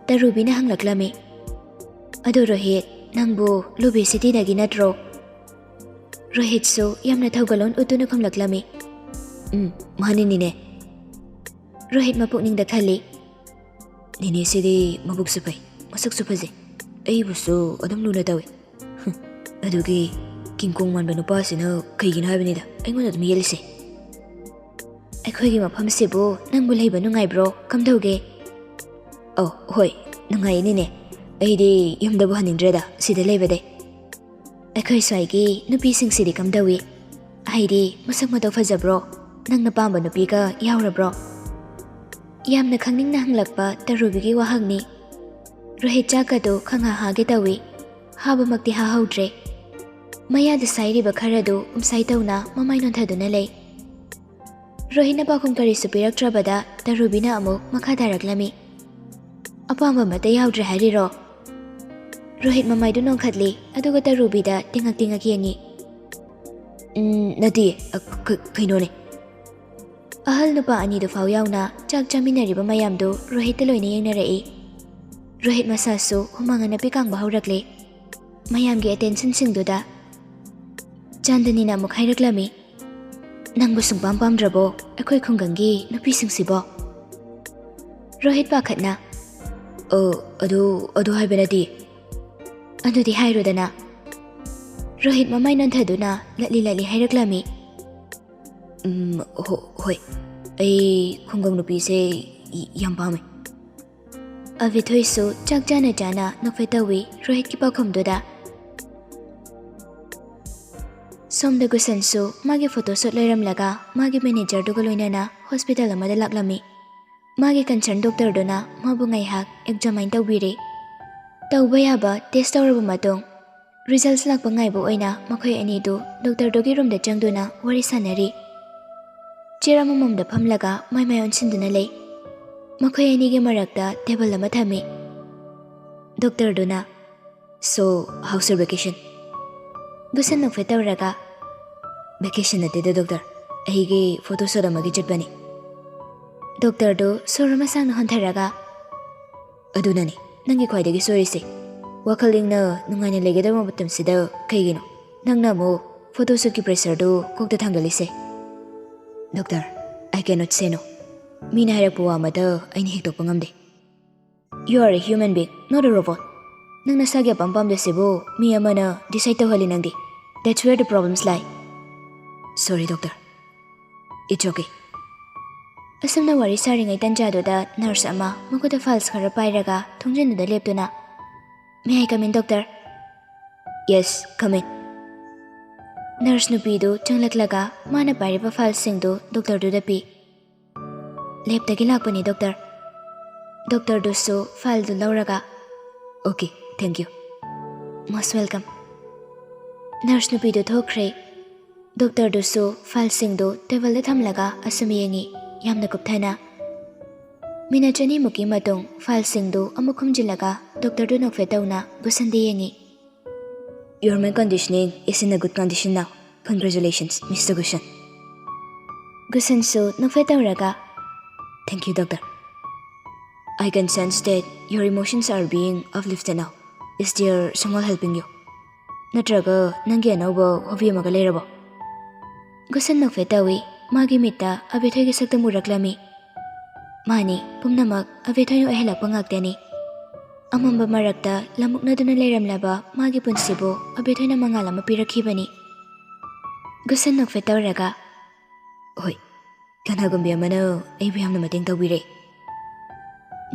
ꯇꯔꯨꯕꯤꯅ ꯍꯪꯂꯛꯂꯝꯃꯤ, "ꯑꯗꯨ ꯔꯣꯍꯤꯠ, ꯅꯪꯕꯨ ꯂꯨꯕꯤ ꯁꯤꯇꯤꯗꯒꯤ ꯅꯠꯇ꯭ꯔꯣ?" ꯔꯣꯍꯤꯠꯁꯨ ꯌꯥꯝꯅ ꯊꯧꯒꯜꯂꯣꯟ ꯎꯠꯇꯨꯅ ꯈꯨꯝꯂꯛꯂꯝꯃꯤ, "ꯎꯝ, ꯃꯥꯅꯤ ꯅꯤꯅꯦ꯫" ꯔꯣꯍꯤꯠ ꯃꯄꯨꯛꯅꯤꯡꯗ ꯈꯜꯂꯤ, "ꯅꯤꯅꯦꯁꯤꯗꯤ ꯃꯕꯨꯛꯁꯨ ꯐꯩ, ꯃꯁꯛꯁꯨ ꯐꯖꯩ, ꯑꯩꯕꯨꯁꯨ ꯑꯗꯨꯝ ꯂꯨꯅ ꯇꯧꯏ꯫ ꯑꯗꯨꯒꯤ ꯀꯤꯡꯀꯣꯡ ꯃꯥꯟꯕ ꯅꯨꯄꯥꯁꯤꯅ ꯀꯩꯒꯤꯅꯣ ꯍꯥꯏꯕꯅꯤꯗ ꯑꯩꯉꯣꯟꯗ ꯑꯗꯨꯝ ꯌꯦꯠꯂꯤꯁꯦ?" "ꯑꯩꯈꯣꯏꯒꯤ ꯃꯐꯝꯁꯤꯕꯨ ꯅꯪꯕꯨ ꯂꯩꯕ ꯅꯨꯡꯉꯥꯏꯕ꯭ꯔꯣ? ꯀꯝꯗꯧꯒꯦ?" "ꯑꯧ, ꯍꯣꯏ, ꯅꯨꯡꯉꯥꯏꯌꯦ ꯅꯤꯅꯦ꯫ ꯑꯩꯗꯤ ꯌꯨꯝꯗꯕꯨ ꯍꯟꯅꯤꯡꯗ꯭ꯔꯦꯗ, ꯁꯤꯗ ꯂꯩꯕꯗꯩ꯫" ꯑꯩꯈꯣꯏ ꯁ꯭ꯋꯥꯏꯒꯤ ꯅꯨꯄꯤꯁꯤꯡꯁꯤꯗꯤ ꯀꯝꯗꯧꯏ? ꯍꯥꯏꯗꯤ, ꯃꯁꯛ ꯃꯇꯧ ꯐꯖꯕ꯭ꯔꯣ? ꯅꯪꯅ ꯄꯥꯝꯕ ꯅꯨꯄꯤꯒ ꯌꯥꯎꯔꯕ꯭ꯔꯣ? ꯌꯥꯝꯅ ꯈꯪꯅꯤꯡꯅ ꯍꯪꯂꯛꯄ ꯇꯔꯨꯕꯤꯒꯤ ꯋꯥꯍꯪꯅꯤ꯫ ꯔꯣꯍꯤꯠ ꯆꯥꯛꯀꯗꯨ ꯈꯪꯍꯥ ꯍꯥꯒꯦ ꯇꯧꯏ꯫ ꯍꯥꯕꯃꯛꯇꯤ ꯍꯥꯍꯧꯗ꯭ꯔꯦ꯫ ꯃꯌꯥꯗ ꯁꯥꯏꯔꯤꯕ ꯈꯔꯗꯨ ꯎꯝꯁꯥꯏ ꯇꯧꯅ ꯃꯃꯥꯏ ꯅꯣꯟꯊꯗꯨꯅ ꯂꯩ꯫ ꯔꯣꯍꯤꯠꯅ ꯄꯥꯎꯈꯨꯝ ꯀꯔꯤꯁꯨ ꯄꯤꯔꯛꯇ꯭ꯔꯕꯗ ꯇꯔꯨꯕꯤꯅ ꯑꯃꯨꯛ ꯃꯈꯥ ꯇꯥꯔꯛꯂꯝꯃꯤ꯫ "ꯑꯄꯥꯝꯕ ꯑꯃꯠꯇ ꯌꯥꯎꯗ꯭ꯔꯦ ꯍꯥꯏꯔꯤꯔꯣ?" ꯔꯣꯍꯤꯠ ꯃꯃꯥꯏꯗꯨ ꯅꯣꯟꯈꯠꯂꯤ, ꯑꯗꯨꯒ ꯇꯔꯨꯕꯤꯗ ꯇꯤꯡꯉꯛ ꯇꯤꯡꯉꯛ ꯌꯦꯡꯉꯤ꯫ "ꯎꯝ, ꯅꯠꯇꯦ, ꯑ, ꯀ-, ꯀꯩꯅꯣꯅꯦ꯫" ꯑꯍꯜ ꯅꯨꯄꯥ ꯑꯅꯤꯗꯨ ꯐꯥꯎ ꯌꯥꯎꯅ ꯆꯥꯛ ꯆꯥꯃꯤꯟꯅꯔꯤꯕ ꯃꯌꯥꯝꯗꯨ ꯔꯣꯍꯤꯠꯇ ꯂꯣꯏꯅ ꯌꯦꯡꯅꯔꯛꯏ꯫ ꯔꯣꯍꯤꯠ ꯃꯁꯥꯁꯨ ꯍꯨꯃꯥꯡ ꯑꯅꯞꯄꯤ ꯀꯥꯡꯕ ꯍꯧꯔꯛꯂꯦ꯫ ꯃꯌꯥꯝꯒꯤ ꯑꯦꯇꯦꯟꯁꯟꯁꯤꯡꯗꯨꯗ ꯆꯥꯟꯗꯅꯤꯅ ꯑꯃꯨꯛ ꯍꯥꯏꯔꯛꯂꯝꯃꯤ, "ꯅꯪꯕꯨ ꯁꯨꯡꯄꯥꯝ ꯄꯥꯝꯗ꯭ꯔꯕꯣ ꯑꯩꯈꯣꯏ ꯈꯨꯡꯒꯪꯒꯤ ꯅꯨꯄꯤꯁꯤꯡꯁꯤꯕꯣ?" ꯔꯣꯍꯤꯠ ꯄꯥꯈꯠꯅ, "ꯑꯣ, ꯑꯗꯨ, ꯑꯗꯨ ꯍꯥꯏꯕ ꯅꯠꯇꯦ꯫" "ꯑꯗꯨꯗꯤ ꯍꯥꯏꯔꯨꯗꯅ꯫" ꯔꯣꯍꯤꯠ ꯃꯃꯥꯏ ꯅꯣꯟꯊꯗꯨꯅ ꯂꯠꯂꯤ ꯂꯠꯂꯤ ꯍꯥꯏꯔꯛꯂꯝꯃꯤ꯫ "ꯎꯝ, ꯍꯣ-, ꯍꯣꯏ꯫ ꯑꯩ ꯈꯨꯡꯒꯪ ꯅꯨꯄꯤꯁꯦ ꯌꯥꯝ ꯄꯥꯝꯃꯦ꯫" ꯑꯚꯤꯊꯣꯏꯁꯨ ꯆꯥꯛ ꯆꯥꯅ ꯆꯥꯅ ꯅꯣꯛꯐꯦꯠ ꯇꯧꯏ ꯔꯣꯍꯤꯠꯀꯤ ꯄꯥꯎꯈꯨꯝꯗꯨꯗ꯫ ꯁꯣꯝꯗ ꯒꯨꯁꯟꯁꯨ ꯃꯥꯒꯤ ꯐꯣꯇꯣ ꯁꯨꯠ ꯂꯣꯏꯔꯝꯂꯒ ꯃꯥꯒꯤ ꯃꯦꯅꯦꯖꯔꯗꯨꯒ ꯂꯣꯏꯅꯅ ꯍꯣꯁꯄꯤꯇꯥꯜ ꯑꯃꯗ ꯂꯥꯛꯂꯝꯃꯤ꯫ ꯃꯥꯒꯤ ꯀꯟꯁꯔꯟ ꯗꯣꯛꯇꯔꯗꯨꯅ ꯃꯥꯕꯨ ꯉꯥꯏꯍꯥꯛ ꯑꯦꯛꯖꯥꯃꯥꯏꯟ ꯇꯧꯕꯤꯔꯦ꯫ ꯇꯧꯕ ꯌꯥꯕ ꯇꯦꯁ ꯇꯧꯔꯕ ꯃꯇꯨꯡ, ꯔꯤꯖꯜꯠꯁ ꯂꯥꯛꯄ ꯉꯥꯏꯕ ꯑꯣꯏꯅ ꯃꯈꯣꯏ ꯑꯅꯤꯗꯨ ꯗꯣꯛꯇꯔꯗꯨꯒꯤ ꯔꯨꯝꯗ ꯆꯪꯗꯨꯅ ꯋꯥꯔꯤ ꯁꯥꯟꯅꯔꯤ꯫ ꯆꯤꯌꯔ ꯑꯃꯃꯝꯗ ꯐꯝꯂꯒ ꯃꯥꯏ ꯃꯥꯏ ꯑꯣꯟꯁꯤꯟꯗꯨꯅ ꯂꯩ꯫ ꯃꯈꯣꯏ ꯑꯅꯤꯒꯤ ꯃꯔꯛꯇ ꯇꯦꯕꯜ ꯑꯃ ꯊꯝꯃꯤ꯫ ꯗꯣꯛꯇꯔꯗꯨꯅ, "So, how's your vacation?" ꯒꯨꯁꯟ ꯅꯣꯛꯐꯦꯠ ꯇꯧꯔꯒ, "ꯚꯦꯀꯦꯁꯟ ꯅꯠꯇꯦꯗ ꯗꯣꯛꯇꯔ, ꯑꯩꯒꯤ ꯐꯣꯇꯣ ꯁꯨꯠ ꯑꯃꯒꯤ ꯆꯠꯄꯅꯤ꯫" ꯗꯣꯛꯇꯔꯗꯨ ꯁꯣꯔ ꯑꯃ ꯁꯥꯡꯅ ꯍꯣꯟꯊꯔꯒ, "ꯑꯗꯨꯅꯅꯤ ꯅꯪꯒꯤ ꯈ꯭ꯋꯥꯏꯗꯒꯤ ꯁꯣꯏꯔꯤꯁꯦ꯫ ꯋꯥꯈꯜ ꯏꯪꯅ ꯅꯨꯡꯉꯥꯏꯅ ꯂꯩꯒꯗꯕ ꯃꯇꯝꯁꯤꯗ ꯀꯩꯒꯤꯅꯣ ꯅꯪꯅ ꯑꯃꯨꯛ ꯐꯣꯇꯣ ꯁꯨꯠꯀꯤ ꯄ꯭ꯔꯦꯁꯔꯗꯨ ꯀꯣꯛꯇ ꯊꯥꯡꯒꯠꯂꯤꯁꯦ?" "Doctor, I cannot say no꯫ ꯃꯤꯅ ꯍꯥꯏꯔꯛꯄ ꯋꯥ ꯑꯃꯗ ꯑꯩꯅ ꯍꯦꯛꯇꯣꯛꯄ ꯉꯝꯗꯦ꯫" "You are a human being, not a robot꯫ ꯅꯪ ꯅꯁꯥꯒꯤ ꯑꯄꯥꯝ ꯄꯥꯝꯗꯁꯤꯕꯨ ꯃꯤ ꯑꯃꯅ ꯗꯤꯁꯥꯏꯗ ꯇꯧꯍꯜꯂꯤ ꯅꯪꯗꯤ꯫ That's where the problems lie꯫ Sorry, doctor꯫ It's okay꯫" ꯑꯁꯨꯝꯅ ꯋꯥꯔꯤ ꯁꯥꯔꯤꯉꯩ ꯇꯟꯖꯥꯗꯨꯗ ꯅꯔꯁ ꯑꯃ ꯃꯈꯨꯠꯇ ꯐꯥꯏꯜꯁ ꯈꯔ ꯄꯥꯏꯔꯒ ꯊꯣꯡꯖꯤꯟꯗꯨꯗ ꯂꯦꯞꯇꯨꯅ, "May I come in, doctor?" Yes, come in. Nurse ꯅꯨꯄꯤꯗꯨ ꯆꯪꯂꯛꯂꯒ ꯃꯥꯅ ꯄꯥꯏꯔꯤꯕ fileꯁꯤꯡꯗꯨ doctorꯗꯨꯗ ꯄꯤ꯫ Labꯇꯒꯤ ꯂꯥꯛꯄꯅꯤ, doctor꯫ Doctorꯗꯨꯁꯨ fileꯗꯨ ꯂꯧꯔꯒ, Okay, thank you. Most welcome. Nurse ꯅꯨꯄꯤꯗꯨ ꯊꯣꯛꯈ꯭ꯔꯦ꯫ Doctorꯗꯨꯁꯨ fileꯁꯤꯡꯗꯨ tableꯗ ꯊꯝꯂꯒ ꯑꯁꯨꯝ ꯌꯦꯡꯉꯤ, ꯌꯥꯝꯅ ꯀꯨꯞꯊꯅ꯫ Minute ꯑꯅꯤꯃꯨꯛꯀꯤ ꯃꯇꯨꯡ fileꯁꯤꯡꯗꯨ ꯑꯃꯨꯛ ꯈꯨꯝꯖꯤꯜꯂꯒ doctorꯗꯨ ꯅꯣꯛꯐꯦꯠ ꯇꯧꯅ ꯒꯨꯁꯟꯗ ꯌꯦꯡꯉꯤ꯫ Your mind conditioning is in a good condition now. Congratulations, Mister Gushan. ꯒꯨꯁꯟꯁꯨ ꯅꯣꯛꯐꯦꯠ ꯇꯧꯔꯒ, Thank you, doctor. I can sense that your emotions are being uplifted now. Is there someone helping you? ꯅꯠꯇ꯭ꯔꯒ ꯅꯪꯒꯤ ꯑꯅꯧꯕ hobby ꯑꯃꯒ ꯂꯩꯔꯕꯣ? ꯒꯨꯁꯟ ꯅꯣꯛꯐꯦꯠ ꯇꯧꯏ꯫ ꯃꯥꯒꯤ ꯃꯤꯠꯇ ꯑꯕꯦꯊꯣꯏꯒꯤ ꯁꯛꯇꯝ ꯎꯔꯛꯂꯝꯃꯤ꯫ ꯃꯥꯅꯤ, ꯄꯨꯝꯅꯃꯛ ꯑꯕꯦꯊꯣꯏꯅ ꯑꯣꯏꯍꯜꯂꯛꯄ ꯉꯥꯛꯇꯅꯤ꯫ ꯑꯃꯝꯕ ꯃꯔꯛꯇ ꯂꯝꯃꯨꯛꯅꯗꯨꯅ ꯂꯩꯔꯝꯂꯕ ꯃꯥꯒꯤ ꯄꯨꯟꯁꯤꯕꯨ ꯑꯕꯦꯊꯣꯏꯅ ꯃꯉꯥꯜ ꯑꯃ ꯄꯤꯔꯛꯈꯤꯕꯅꯤ꯫ ꯒꯨꯁꯟ ꯅꯣꯛꯐꯦꯠ ꯇꯧꯔꯒ, ꯍꯣꯏ, ꯀꯅꯥꯒꯨꯝꯕꯤ ꯑꯃꯅ ꯑꯩꯕꯨ ꯌꯥꯝꯅ ꯃꯇꯦꯡ ꯇꯧꯕꯤꯔꯦ꯫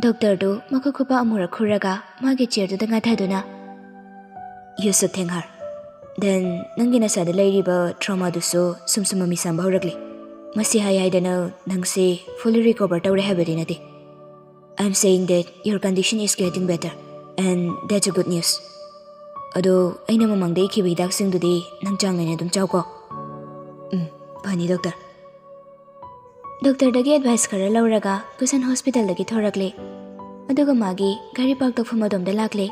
Doctorꯗꯨ ꯃꯈꯨꯠ ꯈꯨꯄꯥꯛ ꯑꯃꯨꯔꯛ ꯈꯨꯔꯒ ꯃꯥꯒꯤ chairꯗꯨꯗ ꯉꯥꯊꯗꯨꯅ, You should thank her. Then ꯅꯪꯒꯤ ꯅꯁꯥꯗ ꯂꯩꯔꯤꯕ traumaꯗꯨꯁꯨ ꯁꯨꯝ ꯁꯨꯝ ꯃꯃꯤ ꯁꯥꯝꯕ ꯍꯧꯔꯛꯂꯤ꯫ ꯃꯁꯤ ꯍꯥꯏ ꯍꯥꯏꯗꯅ ꯅꯪꯁꯦ fully recover ꯇꯧꯔꯦ ꯍꯥꯏꯕꯗꯤ ꯅꯠꯇꯦ꯫ I'm saying that your condition is getting better, and that's a good news. ꯑꯗꯣ ꯑꯩꯅ ꯃꯃꯥꯡꯗ ꯏꯈꯤꯕ ꯍꯤꯗꯥꯛꯁꯤꯡꯗꯨꯗꯤ ꯅꯪ ꯆꯥꯡ ꯅꯥꯏꯅ ꯑꯗꯨꯝ ꯆꯥꯎꯀꯣ꯫ ꯎꯝ, ꯐꯅꯤ, doctor. Doctorꯗꯒꯤ advice ꯈꯔ ꯂꯧꯔꯒ ꯒꯨꯁꯟ hospitalꯗꯒꯤ ꯊꯣꯔꯛꯂꯦ꯫ ꯑꯗꯨꯒ ꯃꯥꯒꯤ ꯒꯥꯔꯤ park ꯇꯧꯐꯝ ꯑꯗꯣꯝꯗ ꯂꯥꯛꯂꯦ꯫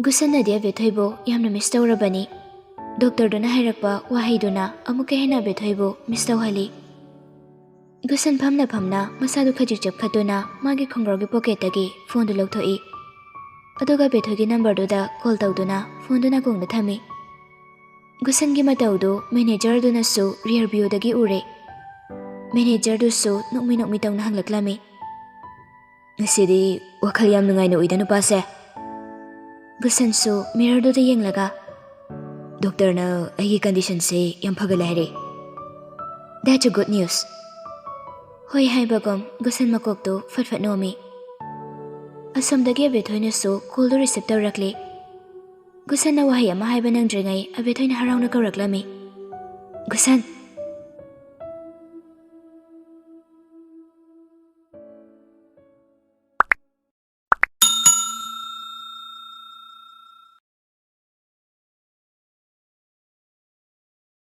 ꯒꯨꯁꯟꯅꯗꯤ ꯑꯕꯦꯊꯣꯏꯕꯨ ꯌꯥꯝꯅ miss ꯇꯧꯔꯕꯅꯤ꯫ Doctorꯗꯨꯅ ꯍꯥꯏꯔꯛꯄ ꯋꯥꯍꯩꯗꯨꯅ ꯑꯃꯨꯛꯀ ꯍꯦꯟꯅ ꯑꯕꯦꯊꯣꯏꯕꯨ miss ꯇꯧꯍꯜꯂꯤ꯫ ꯒꯨꯁꯟ ꯐꯝꯅ ꯐꯝꯅ ꯃꯁꯥꯗꯨ ꯈꯖꯤꯛ ꯆꯞꯈꯠꯇꯨꯅ ꯃꯥꯒꯤ ꯈꯣꯡꯒ꯭ꯔꯥꯎꯒꯤ pocketꯇꯒꯤ phoneꯗꯨ ꯂꯧꯊꯣꯛꯏ꯫ ꯑꯗꯨꯒ ꯑꯕꯦꯊꯣꯏꯒꯤ numberꯗꯨꯗ call ꯇꯧꯗꯨꯅ phoneꯗꯨ ꯅꯥꯀꯣꯡꯗ ꯊꯝꯃꯤ꯫ ꯒꯨꯁꯟꯒꯤ ꯃꯇꯧꯗꯨ managerꯗꯨꯅꯁꯨ rear viewꯗꯒꯤ ꯎꯔꯦ꯫ Managerꯗꯨꯁꯨ ꯅꯣꯛꯃꯤ ꯅꯣꯛꯃꯤ ꯇꯧꯅ ꯍꯪꯂꯛꯂꯝꯃꯤ, "ꯉꯁꯤꯗꯤ ꯋꯥꯈꯜ ꯌꯥꯝ ꯅꯨꯡꯉꯥꯏꯅ ꯎꯏꯗ ꯅꯨꯄꯥꯁꯦ?" ꯒꯨꯁꯟꯁꯨ mirrorꯗꯨꯗ ꯌꯦꯡꯂꯒ, "Doctorꯅ ꯑꯩꯒꯤ conditionꯁꯦ ꯌꯥꯝ ꯐꯒꯠꯂꯦ ꯍꯥꯏꯔꯛꯏ꯫ That's a good news." ꯍꯣꯏ ꯍꯥꯏꯕꯒꯨꯝ ꯒꯨꯁꯟ ꯃꯀꯣꯛꯇꯨ ꯐꯠ ꯐꯠ ꯅꯣꯝꯃꯤ꯫ ꯑꯁꯣꯝꯗꯒꯤ ꯑꯕꯦꯊꯣꯏꯅꯁꯨ callꯗꯨ receive ꯇꯧꯔꯛꯂꯤ꯫ ꯒꯨꯁꯟꯅ ꯋꯥꯍꯩ ꯑꯃ ꯍꯥꯏꯕ ꯅꯪꯗ꯭ꯔꯤꯉꯩ ꯑꯕꯦꯊꯣꯏꯅ ꯍꯔꯥꯎꯅ ꯀꯧꯔꯛꯂꯝꯃꯤ꯫ "ꯒꯨꯁꯟ,